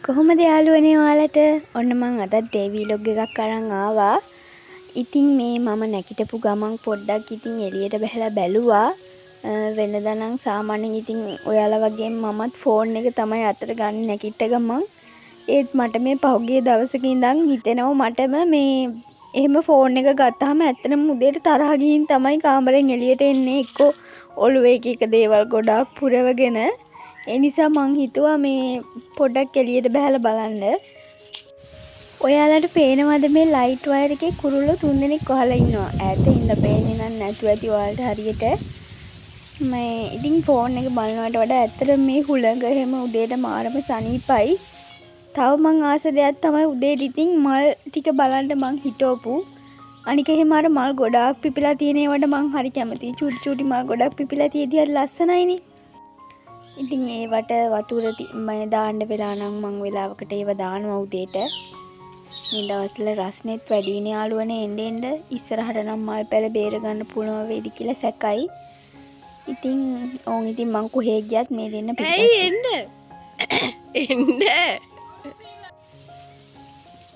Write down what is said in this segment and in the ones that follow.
කොහොමද යාළුවනේ ඔයාලට? ඔන්න මං අදත් ඩේ වීලොග් එකක් අරන් ආවා. ඉතින් මේ මම නැගිටපු ගමන් පොඩ්ඩක් ඉතින් එළියට බහලා බැලුවා. වෙනදා නම් සාමාන්‍යයෙන් ඉතින් ඔයාලා වගේම මමත් ෆෝන් එක තමයි අතට ගන්න නැගිට්ට ගමන්. ඒත් මට මේ පහුගිය දවසක ඉඳන් හිතෙනවා මටම මේ එහෙම ෆෝන් එක ගත්තාම ඇත්තටම උදේට තරහ ගිහින් තමයි කාමරෙන් එළියට එන්නේ. එක්කෝ ඔළුවේ එක එක දේවල් ගොඩාක් පුරවගෙන. ඒ නිසා මං හිතුවා මේ පොඩ්ඩක් එළියට බහැලා බලන්න. ඔයාලට පේනවද මේ ලයිට් වයර් එකේ කුරුල්ලෝ තුන්දෙනෙක් වහලා ඉන්නවා. ඈත හින්දා පේන්නේ නම් නැතුව ඇති ඔයාලට හරියට. මේ ඉතින් ෆෝන් එක බලනවට වඩා ඇත්තටම මේ හුළඟ එහෙම උදේට මාරම සනීපයි. තව මං ආස දෙයක් තමයි උදේට ඉතින් මල් ටික බලන්න මං හිටවපු. අනික එහෙම අර මල් ගොඩාක් පිපිලා තියෙන ඒවාට මං හරි කැමතියි. චූටි චූටි මල් ගොඩක් පිපිලා තියෙද්දි හරි ලස්සනයිනේ. ඉතින් ඒවට වතුර මේ දාන්න වෙලා නම් මං වෙලාවකට ඒව දානවා උදේට. මේ දවස්වල රස්නෙත් වැඩිනේ යාළුවනේ එන්න එන්න. ඉස්සරහට නම් මල් පැල බේර ගන්න පුළුවන් වේද කියලා සැකයි. ඉතින් ඕන් ඉතින් මං කොහේ ගියත් මේ දෙන්න පිටිපස්සේ. ඇයි එන්න? එන්න.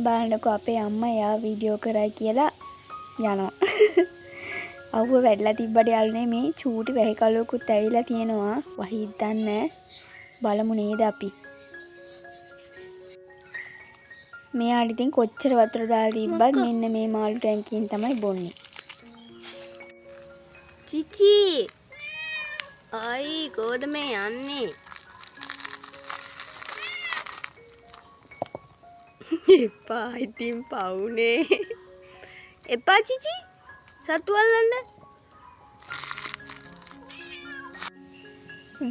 බලන්නකෝ අපේ අම්මා එයා වීඩියෝ කරයි කියලා යනවා. අවුව වැඩිලා තිබ්බට යාළුවනේ මේ චූටි වැහි කලුවකුත් ඇවිල්ලා තියෙනවා. වහිද්ද දන්නේ බලමු නේද අපි. මෙයාට ඉතින් කොච්චර වතුර දාලා තිබ්බත් මෙන්න මේ මාළු ටැංකියෙන් තමයි බොන්නේ. චිචි අයි කොහොමද මේ යන්නේ? එපා ඉතින් පවුනේ. එපා චිචි සතු අල්ලන්න.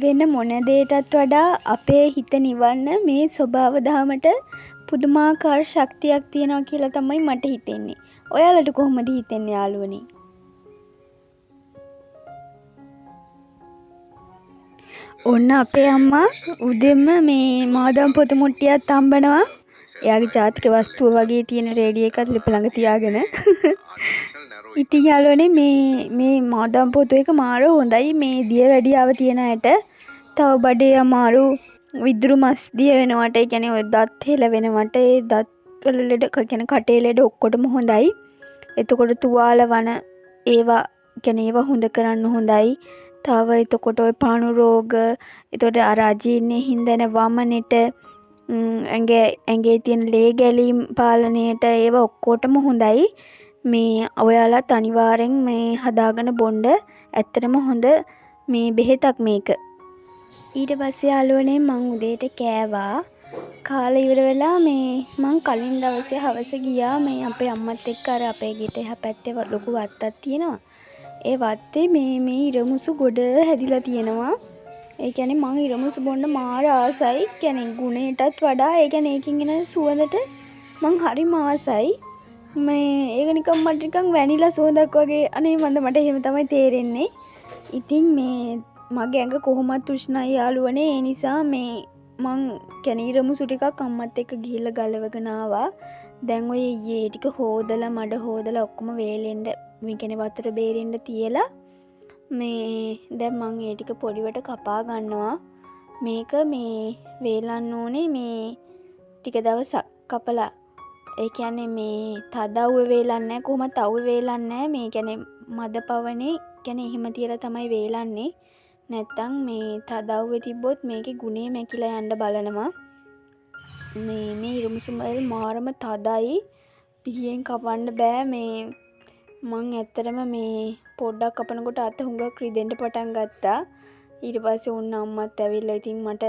වෙන මොන දේටත් වඩා අපේ හිත නිවන්න මේ ස්වභාව දහමට පුදුමාකාර ශක්තියක් තියෙනවා කියලා තමයි මට හිතෙන්නේ. ඔයාලට කොහොමද හිතෙන්නේ යාළුවනේ? ඔන්න අපේ අම්මා උදෙන්ම මේ මාදම් පොතු මුට්ටියක් තම්බනවා. එයාගේ ජාතික වස්තුව වගේ තියෙන රේඩියෝ එකත් ලිප ළඟ තියාගෙන. ඉතින් යාළුවනේ මේ මාදම් පොතු එක මාර හොඳයි මේ දියවැඩියාව තියෙන අයට. තව බඩේ අමාරු විදුරු මස් දිය වෙනවට, ඒ කියන්නේ ඔය දත් හෙල වෙනවට, ඒ දත් වල ලෙඩ, කියන්නේ කටේ ලෙඩ ඔක්කොටම හොඳයි. එතකොට තුවාල වන ඒවා, කියන්නේ ඒවා හොඳ කරන්න හොඳයි. තව එතකොට ඔය පණු රෝග, එතකොට අර අජීර්ණයේ හින්දා එන වමනෙට, ඇඟේ තියෙන ලේ ගැලීම් පාලනයට ඒවා ඔක්කොටම හොඳයි. මේ ඔයාලත් අනිවාර්යෙන් මේ හදාගෙන බොන්න. ඇත්තටම හොඳ මේ බෙහෙතක් මේක. ඊට පස්සේ යාළුවනේ මං උදේට කෑවා. කාලා ඉවර වෙලා මේ මං කලින් දවසේ හවස ගියා මේ අපේ අම්මත් එක්ක අර අපේ ගෙට එහා පැත්තේ ලොකු වත්තක් තියෙනවා. ඒ වත්තේ මේ ඉරමුසු ගොඩ හැදිලා තියෙනවා. ඒ කියන්නේ මං ඉරමුසු බොන්න මාර ආසයි. ගුණයටත් වඩා ඒ කියන්නේ ඒකෙන් එන සුවඳට මං හරිම ආසයි. මේ ඒක නිකන් මට නිකන් වැනිලා සුවඳක් වගේ. අනේ මන්ද මට එහෙම තමයි තේරෙන්නේ. ඉතින් මේ මගේ ඇඟ කොහොමත් උෂ්ණයි යාළුවනේ. ඒ නිසා මේ මං ඉරමුසු ටිකක් අම්මත් එක්ක ගිහිල්ලා ගලවගෙන ආවා. දැන් ඔය ඊයේ ඒ ටික හෝදලා මඩ හෝදලා ඔක්කොම වේලෙන්න, මේ වතුර බේරෙන්න තියලා මේ දැන් මං ඒ ටික පොඩිවට කපා ගන්නවා. මේක මේ වේලන්න ඕනේ මේ ටික දවසක් කපලා. ඒ කියන්නේ මේ තද අවුවේ වේලන්නේ නෑ, කොහොමත් අවුවේ වේලන්නේ නෑ. මේ මද පවනේ එහෙම තියලා තමයි වේලන්නේ. නැත්තම් මේ තද අවුවේ තිබ්බොත් මේකේ ගුණේ මැකිලා යන්න බලනවා. මේ ඉරමුසු මල් මාරම තදයි, පිහියෙන් කපන්න බෑ. මේ මං ඇත්තටම මේ පොඩ්ඩක් කපනකොට අත හුඟක් රිදෙන්න පටන් ගත්තා. ඊට පස්සේ ඔන්න අම්මත් ඇවිල්ලා ඉතින් මට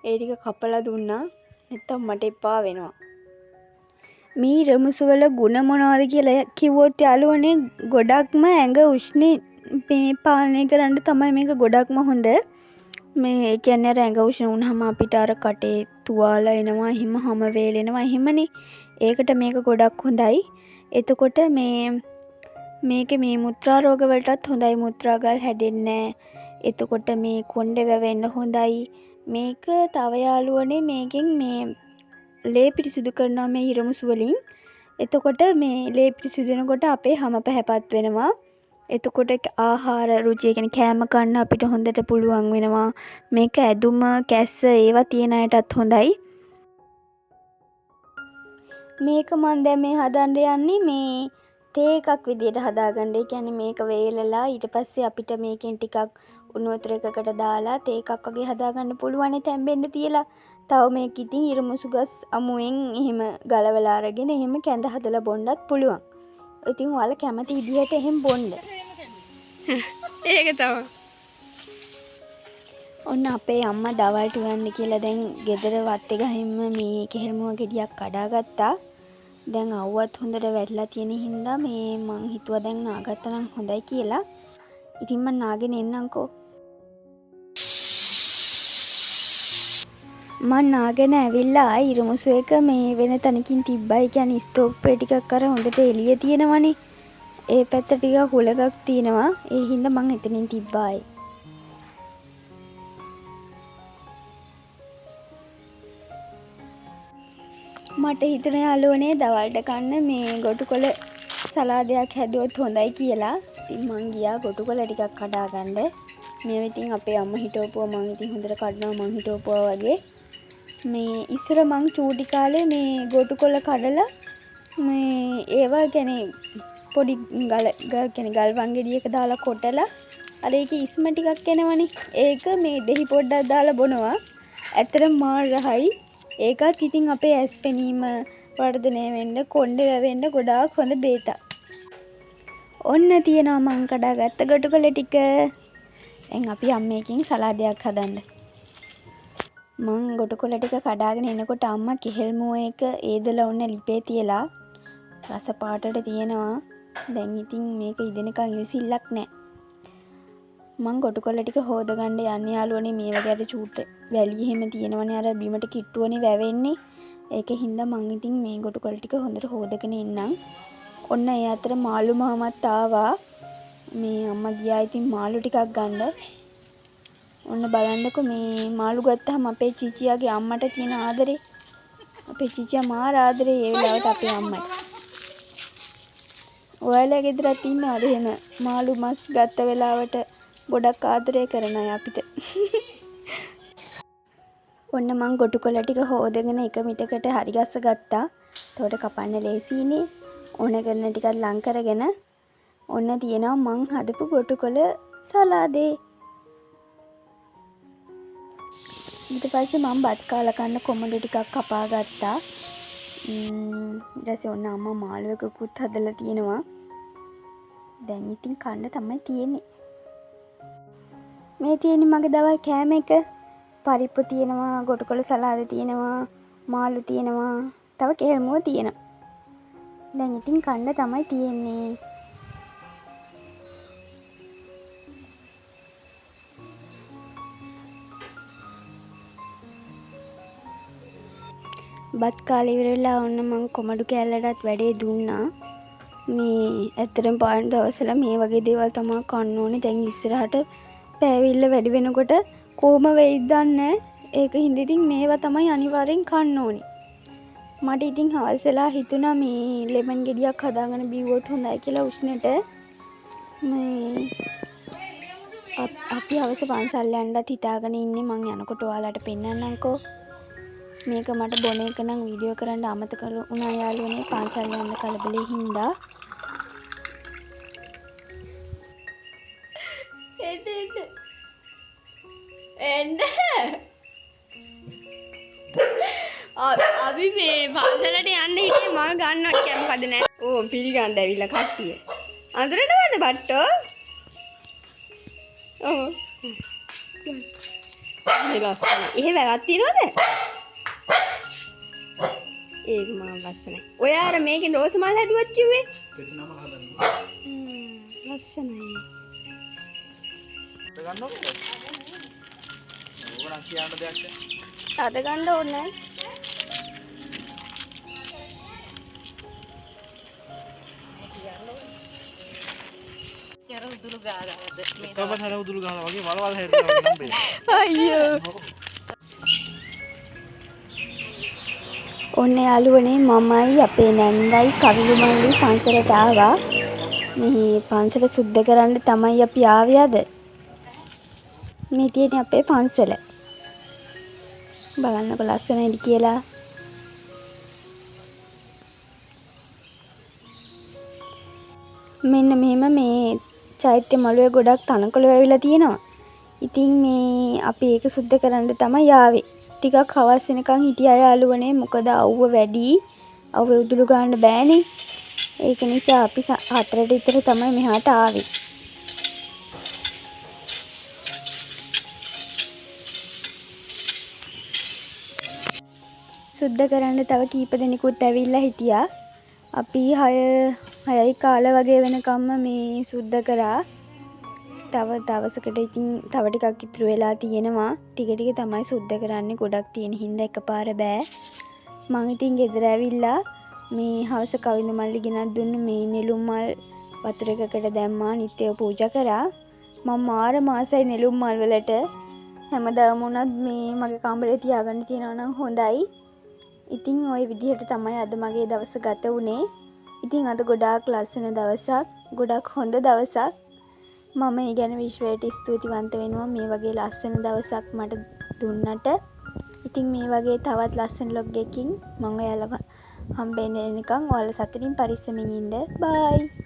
ඒ ටික කපලා දුන්නා. නැත්තම් මට එපා වෙනවා. මේ ඉරමුසු වල ගුණ මොනවද කියලා කිව්වොත් යාළුවනේ ගොඩක්ම ඇඟ උෂ්ණේ මේ පාලනය කරන්න තමයි මේක ගොඩක්ම හොඳ. මේ ඒ කියන්නේ අර ඇඟ උෂ්ණ වුණාම අපිට අර කටේ තුවාල එනවා, එහෙම හම වේලෙනවා එහෙමනේ. ඒකට මේක ගොඩක් හොඳයි. එතකොට මේක මේ මුත්‍රා රෝග වලටත් හොඳයි, මුත්‍රා ගල් හැදෙන්නේ නෑ. එතකොට මේ කොණ්ඩේ වැවෙන්න හොඳයි. මේක තව යාළුවනේ මේකෙන් මේ ලේ පිරිසිදු කරනවා මේ ඉරමුසු වලින්. එතකොට මේ ලේ පිරිසිදු වෙනකොට අපේ හම පැහැපත් වෙනවා. එතකොට ආහාර රුචිය කියන්නේ කෑම කන්න අපිට හොඳට පුළුවන් වෙනවා. මේක ඇදුම කැස්ස ඒවා තියෙන අයටත් හොඳයි. මේක මං දැන් මේ හදන්න යන්නේ මේ තේ එකක් විදියට හදාගන්න. ඒ කියන්නේ මේක වේලලා ඊට පස්සේ අපිට මේකෙන් ටිකක් උණු වතුර එකකට දාලා තේ එකක් වගේ හදාගන්න පුළුවන්නේ තැම්බෙන්න තියලා. තව මේක ඉතින් ඉරමුසු ගස් අමුවෙන් එහෙම ගලවලා අරගෙන එහෙම කැඳ හදලා බොන්නත් පුළුවන්. ඉතින් ඔයාලා කැමති විදිහට එහෙම බොන්න. ඒක තමයි. ඔන්න අපේ අම්මා දවල්ට උයන්න කියලා දැන් ගෙදර වත්තේ ගහින්ම මේ කෙහෙල් මුව ගෙඩියක් කඩාගත්තා. දැන් අවුවත් හොඳට වැටලා තියෙන හින්දා මේ මං හිතුවා දැන් නාගත්තා නම් හොඳයි කියලා. ඉතින් මං නාගෙන එන්නම්කෝ. මං නාගෙන ඇවිල්ලා ආයි ඉරමුසු එක මේ වෙන තැනකින් තිබ්බා. ඒ කියන්නේ ස්ටෝප්පේ ටිකක් අර හොඳට එළිය තියෙනවනේ. ඒ පැත්ත ටිකක් හුලඟක් තියෙනවා. ඒ හින්දා මං එතනින් තිබ්බා ආයේ. මට හිතුණා යාළුවනේ දවල්ට කන්න මේ ගොටුකොළ සලාදයක් හැදුවොත් හොඳයි කියලා. ඉතින් මං ගියා ගොටුකොළ ටිකක් කඩා ගන්න. මේවා ඉතින් අපේ අම්මා හිටවපුවා මං ඉතින් හොඳට කඩනවා මං හිටවපුවා වගේ. මේ ඉස්සර මං චූටි කාලේ මේ ගොටුකොළ කඩලා මේ ඒවා කියන්නේ පොඩි ගල ගල් කියන්නේ ගල්වන් ගෙඩියක දාලා කොටලා අර ඒකේ ඉස්ම ටිකක් එනවනේ. ඒක මේ දෙහි පොඩ්ඩක් දාලා බොනවා. ඇත්තටම මාර රහයි. ඒකත් ඉතින් අපේ ඇස් පෙනීම වර්ධනය වෙන්න කොණ්ඩේ වැවෙන්න ගොඩාක් හොඳ බේතක්. ඔන්න තියෙනවා මං කඩාගත්ත ගොටුකොළ ටික. දැන් අපි අම්මේකින් සලාදයක් හදන්න. මං ගොටුකොළ ටික කඩාගෙන එනකොට අම්මා කෙහෙල් මුව එක ඒදලා ඔන්න ලිපේ තියලා රස පාටට තියෙනවා. දැන් ඉතින් මේක ඉදෙනකන් ඉවසිල්ලක් නෑ. මං ගොටුකොළ ටික හොදගන්න යන්නේ යාළුවනේ. මේ වගේ අර චූට් වැලි එහෙම තියෙනවනේ අර බිමට කිට්ටුවනේ වැවෙන්නේ. ඒක හින්දා මං ඉතින් මේ ගොටුකොළ ටික හොඳට හොදගෙන එන්නම්. ඔන්න ඒ අතර මාළු මාමත් ආවා. මේ අම්මා ගියා ඉතින් මාළු ටිකක් ගන්න. ඔන්න බලන්නකෝ මේ මාළු ගත්තාම අපේ චීචියාගේ අම්මට තියෙන ආදරේ. අපේ චීචියා මාර ආදරේ ඒ වෙලාවට අපේ අම්මට. ඔයාලා ගෙදරත් ඉන්නවද එහෙම මාළු මස් ගත්ත වෙලාවට ගොඩක් ආදරය කරන අය අපිට? ඔන්න මං ගොටුකොළ ටික හොදගෙන එක මිටකට හරි ගස්ස ගත්තා. එතකොට කපන්න ලේසියිනේ. ඕන කරන ටිකත් ලං කරගෙන ඔන්න තියෙනවා මං හදපු ගොටුකොළ සලාදේ. ඊට පස්සේ මං බත් කාලා කන්න කොමඩු ටිකක් කපා ගත්තා. ඊට පස්සේ ඔන්න අම්මා මාළු එකකුත් හදලා තියෙනවා. දැන් ඉතින් කන්න තමයි තියෙන්නේ. මේ තියෙන්නේ මගේ දවල් කෑම එක. පරිප්පු තියෙනවා, ගොටුකොළ සලාද තියෙනවා, මාළු තියෙනවා, තව කෙහෙල් මුව තියෙනවා. දැන් ඉතින් කන්න තමයි තියෙන්නේ. බත් කාලේ ඉවර වෙලා ඔන්න මං කොමඩු කෑල්ලටත් වැඩේ දුන්නා. මේ ඇත්තටම පාන දවස්වල මේ වගේ දේවල් තමා කන්න ඕනේ. දැන් ඉස්සරහට පෑවිල්ල වැඩි වෙනකොට කොහොම වෙයිද දන්නේ නෑ. ඒක හින්දා ඉතින් මේවා තමයි අනිවාර්යෙන් කන්න ඕනේ. මට ඉතින් හවස වෙලා හිතුණා මේ ලෙමන් ගෙඩියක් හදාගෙන බිව්වොත් හොඳයි කියලා උෂ්ණෙට. මේ අපි හවස පන්සල් යන්නත් හිතාගෙන ඉන්නේ. මං යනකොට ඔයාලට පෙන්නන්නම්කෝ. මේක මට බොන එක නම් වීඩියෝ කරන්න අමතක වුණා යාළුවනේ පන්සල් යන්න කලබලේ හින්දා. එන්න එන්න එන්න. අපි මේ පන්සලට යන්න හිටියේ මම ගන්නවා කිය මොකද නෑ. ඕ පිළිගන්න ඇවිල්ලා කට්ටිය. අඳුරනවද බට්ටෝ? ඔව්. මේ ලස්සනයි. එහෙ වැවක් තියෙනවද? ඒක මා ලස්සනයි. ඔය අර මේකෙන් රෝස මල් හැදුවත් කිව්වේ? පෙට්ටනම හදන්න. ලස්සනයි. ගන්න ඕනද? ඕක නම් කියන්න දෙයක් නෑ. අද ගන්න ඕනේ නෑ. එකම හැර උදුළු ගහලා වගේ වලවල් හැරෙනවා වගේ නම් පේනවා. අයියෝ. ඔන්න යාළුවනේ මමයි අපේ නැන්දයි කවිලු මල්ලි පන්සලට ආවා. මේ පන්සල සුද්ධ කරන්න තමයි අපි ආවේ අද. මේ තියෙන්නේ අපේ පන්සල. බලන්නකො ලස්සනයිද කියලා. මෙන්න මෙහෙම මේ චෛත්‍ය මළුවේ ගොඩක් තනකොළ වැවිලා තියෙනවා. ඉතින් මේ අපි ඒක සුද්ධ කරන්න තමයි ආවේ. ටිකක් හවස් වෙනකන් හිටියා යාළුවනේ. මොකද අවුව වැඩි. අවුවේ උදුළු ගන්න බෑනේ. ඒක නිසා අපි 4ට විතර තමයි මෙහාට ආවේ. සුද්ධ කරන්න තව කීප දෙනෙකුත් ඇවිල්ලා හිටියා. අපි 6යි කාල වගේ වෙනකම්ම මේ සුද්ධ කරා. තව දවසකට ඉතින් තව ටිකක් ඉතුරු වෙලා තියෙනවා. ටික ටික තමයි සුද්ධ කරන්නේ. ගොඩක් තියෙන හින්දා එකපාර බෑ. මං ඉතින් ගෙදර ඇවිල්ලා මේ හවස කවිඳ මල්ලි ගෙනත් දුන්නු මේ නෙළුම් මල් වතුර එකකට දැම්මා. නිත්‍යව පූජා කරා. මං මාර ආසයි නෙළුම් මල් වලට. හැමදාම වුණත් මේ මගේ කාමරේ තියාගන්න තියෙනවා නම් හොඳයි. ඉතින් ඔය විදිහට තමයි අද මගේ දවස ගත වුණේ. ඉතින් අද ගොඩාක් ලස්සන දවසක්, ගොඩක් හොඳ දවසක්. මම ඒ ගැන විශ්වයට ස්තුතිවන්ත වෙනවා මේ වගේ ලස්සන දවසක් මට දුන්නට. ඉතින් මේ වගේ තවත් ලස්සන ව්ලොග් එකකින් මං ඔයාලව හම්බෙන්න එනකන් ඔයාලා සතුටින් පරිස්සමින් ඉන්න. බයි.